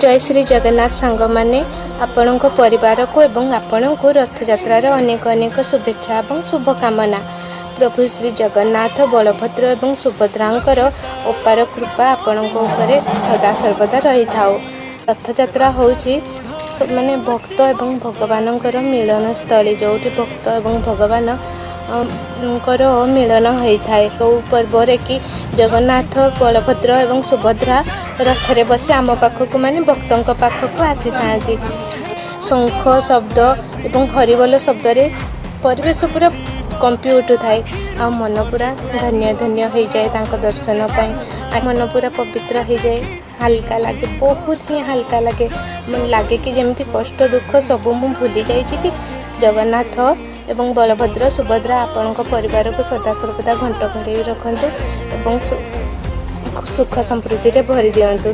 ଜୟ ଶ୍ରୀ ଜଗନ୍ନାଥ ସାଙ୍ଗମାନେ। ଆପଣଙ୍କ ପରିବାରକୁ ଏବଂ ଆପଣଙ୍କୁ ରଥଯାତ୍ରାର ଅନେକ ଅନେକ ଶୁଭେଚ୍ଛା ଏବଂ ଶୁଭକାମନା। ପ୍ରଭୁ ଶ୍ରୀ ଜଗନ୍ନାଥ, ବଳଭଦ୍ର ଏବଂ ସୁଭଦ୍ରାଙ୍କର ଅପାର କୃପା ଆପଣଙ୍କ ଉପରେ ସଦାସର୍ବଦା ରହିଥାଉ। ରଥଯାତ୍ରା ହେଉଛି ମାନେ ଭକ୍ତ ଏବଂ ଭଗବାନଙ୍କର ମିଳନ ସ୍ଥଳୀ, ଯେଉଁଠି ଭକ୍ତ ଏବଂ ଭଗବାନ ଙ୍କର ମିଳନ ହୋଇଥାଏ, କେଉଁ ପର୍ବରେ କି ଜଗନ୍ନାଥ, ବଳଭଦ୍ର ଏବଂ ସୁଭଦ୍ରା ରଥରେ ବସି ଆମ ପାଖକୁ, ମାନେ ଭକ୍ତଙ୍କ ପାଖକୁ ଆସିଥାନ୍ତି। ଶଙ୍ଖ ଶବ୍ଦ ଏବଂ ହରିବୋଲ ଶବ୍ଦରେ ପରିବେଶ ପୁରା କମ୍ପି ଉଠୁଥାଏ ଆଉ ମନ ପୁରା ଧନ୍ୟ ଧନ୍ୟ ହେଇଯାଏ। ତାଙ୍କ ଦର୍ଶନ ପାଇଁ ଆଉ ମନ ପୁରା ପବିତ୍ର ହେଇଯାଏ, ହାଲକା ଲାଗେ, ବହୁତ ହିଁ ହାଲକା ଲାଗେ। ମାନେ ଲାଗେ କି ଯେମିତି କଷ୍ଟ ଦୁଃଖ ସବୁ ମୁଁ ଭୁଲି ଯାଇଛି କି। ଜଗନ୍ନାଥ ଏବଂ ବଳଭଦ୍ର, ସୁଭଦ୍ରା ଆପଣଙ୍କ ପରିବାରକୁ ସଦାସର୍ବଦା ଘଣ୍ଟ ଘୋଡ଼େଇ ରଖନ୍ତୁ ଏବଂ ସୁଖ ସମୃଦ୍ଧିରେ ଭରି ଦିଅନ୍ତୁ।